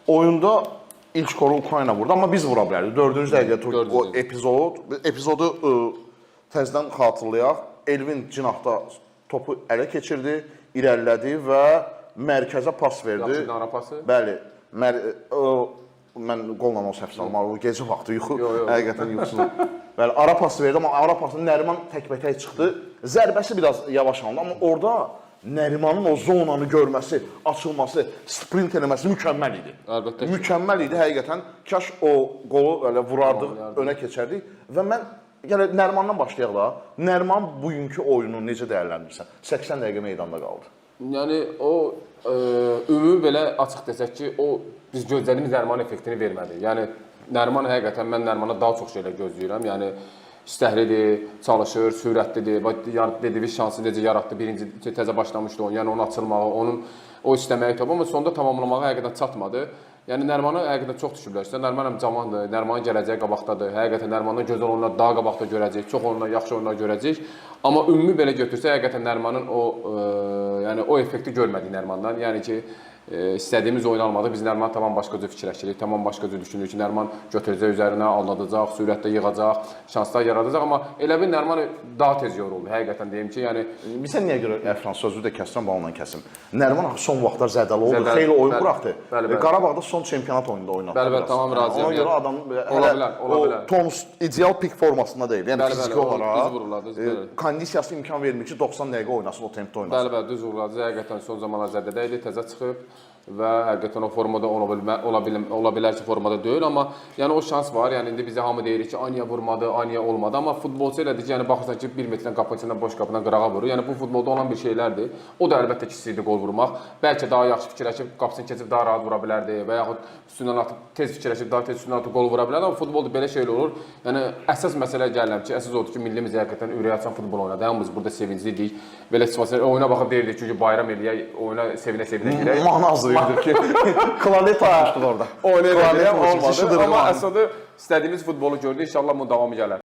Oyunda ilk qolu Ukrayna vurdu, amma biz vura bilərdik. 4-cü dəqiqə Dördüncü o dəqiqə. epizodu təzədən xatırlayaq. Elvin cinahda topu ələ keçirdi, irəlilədi və mərkəzə pas verdi. Yaxşı ara pası. Bəli. Mən qolla o səhv salım. O gecə vaxtı yuxu Yo, yo. həqiqətən yuxusuz. Bəli, ara pas verdi, amma ara pasını Nəriman təkbətək çıxdı. Zərbəsi biraz yavaş alındı, amma orada Nərimanın o zonanı görməsi, açılması, sprint eləməsi mükəmməl idi. Əlbəttə ki. Mükəmməl idi həqiqətən. Kaş o qolu elə vurardıq, önə keçərdik və mən yəni Nərimandan başlayaq da. Nəriman bugünkü oyunu necə dəyərləndirirsən? 80 dəqiqə meydanda qaldı. Yəni o ümumi belə açıq desək ki, o biz gözlədiyimiz Nəriman effektini vermədi. Yəni Nəriman həqiqətən mən Nərimana daha çox şeylər gözləyirəm. Yəni istəklidir, çalışır, sürətlidir. Bax yəni dediyimiz şansı necə yaratdı, birinci təzə başlamışdı oyun. Yəni onun açılmağı, onun o istəməyi topu, amma sonda tamamlamağa həqiqətən çatmadı. Yəni Nərimana həqiqətən çox düşüblər. Nəriman həm cavandır, Nərimanın gələcəyi qabaqdadır. Həqiqətən Nərimandan gözəl oyunlar daha qabaqda görəcəyik, çox oyunlar, yaxşı oyunlar görəcəyik. Amma ümumi belə götürsək, həqiqətən Nərimanın o yəni o effekti görmədik Nərimandan. Yəni ki, istədiyimiz oyunu almadıq. Biz Nərimanı tamam başqa cür fikirləşirik, tamam başqa cür düşünürük ki, Nəriman götürəcək üzərinə, aldadacaq, sürətlə yığacaq, şanslar yaradacaq, amma elə bil Nəriman daha tez yoruldu. Həqiqətən deyim ki, yəni Bizə niyə görə Əfran sözü də kəssən, balonla kəsim. Nəriman axı son vaxtlar zədəli oldu, Zədəli, xeyli oyun bəli, buraxdı. bəli, bəli. Qarabağda son çempionat oyununda oynadı. Bəli, bəli, tamam razıyam. Ona görə Yəni, adam ola hələ bilər, ola o bilər. tonus ideal pik formasında deyil. Yəni Bəli, bəli, fiziki o olaraq düz vururlar, düz, bəli. kondisiyası imkan vermir ki, 90 dəqiqə oynasın, o tempdə oynasın. Bəli, bəli, düz vururlar. Həqiqətən son zamanlar zədədə idi, təzə çıxıb və həqiqətən o formada ola bilmə, ola bilə, ola bilər ki, formada deyil, amma yəni o şans var. Yəni indi bizə hamı deyir ki, ay niyə vurmadı, ay niyə olmadı, amma futbolçu elədir ki, yəni baxırsan ki, 1 metrdən qapının içindən boş qapından qırağa vurur. Yəni bu futbolda olan bir şeylərdir. O da əlbəttə ki, istəyirdi qol vurmaq. Bəlkə daha yaxşı fikirləşib qapısını keçib daha rahat vura bilərdi və yaxud üstündən atıb tez fikirləşib daha tez üstündən atıb qol vura bilərdi, amma futbolda belə şeylər olur. Yəni əsas məsələ gəlirəm ki, əsas odur ki, millimiz həqiqətən ürək açan futbol oynadı. Hamımız burada sevincliydik. Belə situasiya oyuna baxıb deyirdik ki, bayram eləyək, oyuna sevinə-sevinə girək. Mahnı hazırlayırdık ki, klavet atmışdıq orada. Oyuna Klavet olmadı. musiqisi Amma şıdırğı. əsası istədiyimiz futbolu gördük. İnşallah bunun davamı gələr.